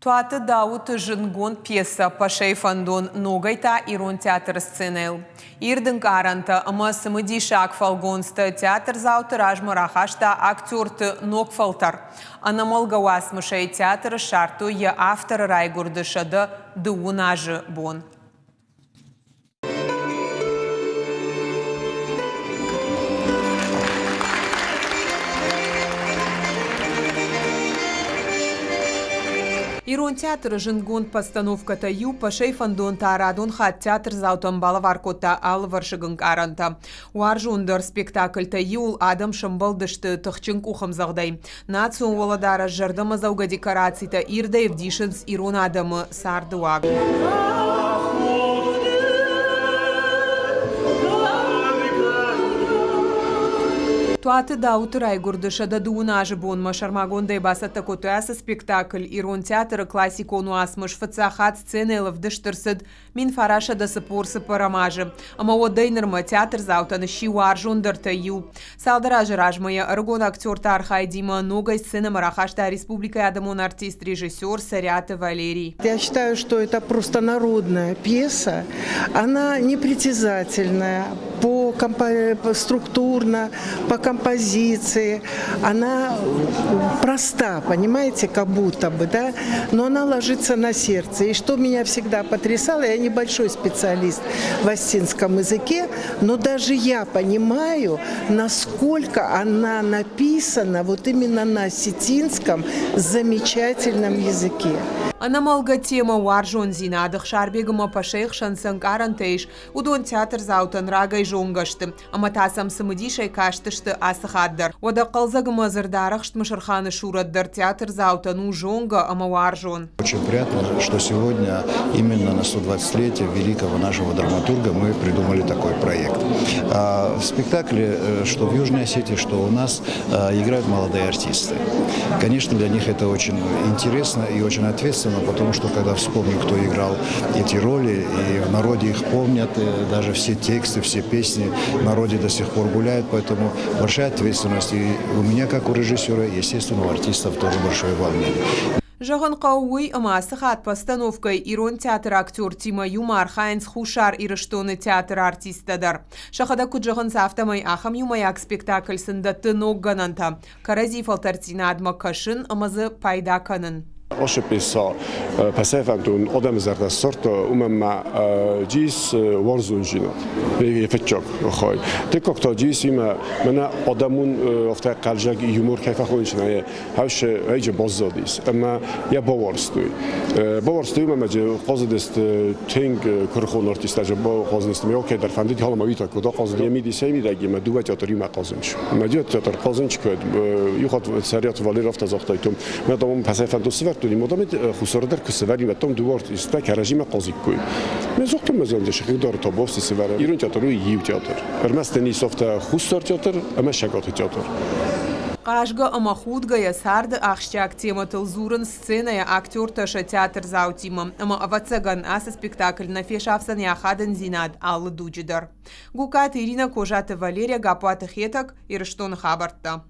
Туаты Дауыты зындгонд пьесӕ Пӕсӕйы фӕндон ногӕй та Ирон театры сценӕйыл. Ирд ӕнкъарӕнтӕ ӕмӕ цымыдисаг фӕлгонцтӕ театрдзауты размӕ рахаста актерты ног фӕлтӕр. Ӕнӕмӕлгӕ уацмысӕй театры ссардтой йӕ авторы райгуырды 120 азы бон. Ирон театры зындгонд постановкӕтӕ иу Пӕсӕй фӕндон та радон хатт театрдзаутӕн балӕвар кодта алывӕрсыг ӕнкъарӕнтӕ. Уарзондӕр спектакльтӕй иуыл адӕм сӕмбӕлдысты тыхджын къухӕмдзӕгъдӕй. Национ уӕлӕдарӕс зӕрдӕмӕдзӕугӕ декорацитӕ ирдӕй ӕвдисынц ирон адӕмы цардыуаг. Туаты Дауыты райгуырды 120 азы бонмӕ сӕрмагондӕй бацӕттӕ кодтой ацы спектакль. Ирон театры классикон уацмыс фыццаг хатт сценӕйыл ӕвдыст ӕрцыд 1944 азы, ӕмӕ уӕдӕй нырмӕ театрдзаутӕн сси уарзондӕртӕй иу. Цалдӕр азы размӕ йӕ ӕрыгон актерты архайдимӕ ногӕй сценӕмӕ рахаста республикӕйы адӕмон артист, режиссер Цӕриаты Валерий. Я считаю, что это просто народная пьеса. Она непритязательная по структурно, по композиции. Она проста, понимаете, как будто бы, да, но она ложится на сердце. И что меня всегда потрясало, я небольшой специалист в осетинском языке, но даже я понимаю, насколько она написана вот именно на осетинском замечательном языке. Ӕнӕмӕлгӕ темӕ уарзондзинад Ӕхсарбег ӕмӕ Пашайы хсӕн цы ӕнкъарӕнтӕ ис, уыдон театрдзаутӕн рагӕй зонгӕ сты ӕмӕ та сӕм цымыдисӕй кастысты ацы хатт дӕр. Уӕдӕ хъӕлдзӕг ӕмӕ дзырдарӕхст Мысырханы сурӕт дӕр театрдзаутӕн у зонгӕ ӕмӕ уарзон. Очень приятно, что сегодня именно на 120-летие великого нашего драматурга мы придумали такой проект. В спектакле, что в Южной Осетии, что у нас, играют молодые артисты. Конечно, для них это очень интересно и очень ответственно, потому что когда вспомню, кто играл эти роли, и в народе их помнят, даже все тексты, все песни в народе до сих пор гуляют, поэтому большая ответственность и у меня, как у режиссера, естественно, у артистов тоже большое волнение. Зӕгъын хъӕуы уый, ӕмӕ ацы хатт постановкӕйы Ирон театры актертимӕ иумӕ архайынц Хуссар Ирыстоны театры артисттӕ дӕр. Сӕхӕдӕг куыд зӕгъынц, афтӕмӕй ахӕм иумӕйаг спектакль сын дӕтты ног гӕнӕнтӕ, кӕрӕдзи фӕлтӕрддзинадмӕ кӕсын ӕмӕ дзы пайда кӕнын. Ацы пьесӕ Пӕсӕфӕндон адӕмы зӕрдӕ ссардта, уымӕн ма Джис уарзондзинад фыццаг хай. Дыккаг та Джисимӕ мӕнӕ адӕмон афтӕ хъӕлдзӕг юмор кӕй фӕхонынц, хӕссы ӕйджы баззадис ӕмӕ йӕ бауарзтой. Бауарзтой ӕмӕ хъазыдысты тынг куырыхон артисттӕ хъазыдысты. Ме окей дӕр фӕндыд халама уый куыд ахъазыд. Йӕ мидисӕй мидӕгимӕ дыууӕ театримӕ хъазынч. Мӕ дыууӕ театр хъазынч куыд иу хатт Цӕриаты Валер афтӕ загъта, мӕ дам пӕсӕй фӕндон сывӕрдтон, имо дам Хуссары дӕр куы сывӕрин, уӕд дам дыууӕ артисттӕ кӕрӕдзимӕ хъазиккой. Мӕ загътон, мӕ зӕрдӕ сыгъдӕр табуафсы сывӕры. Ирон театр у иу театр. Ӕрмӕст ын ис афтӕ Хуссар театр ӕмӕ Сӕгаты театр. Хъазгӕ ӕмӕ худгӕйӕ царды ахсджиаг темӕтыл дзурынц сценӕйӕ актертӕ сӕ театрдзаутимӕ. Ӕмӕ, ӕвӕццӕгӕн, ацы спектакль нӕ фесафдзӕн йӕ ахадындзинад алы дуджы дӕр. Гукаты Иринӕ, Козаты Валерия, Гаппуаты Хетӕг, Ирыстоны хабӕрттӕ.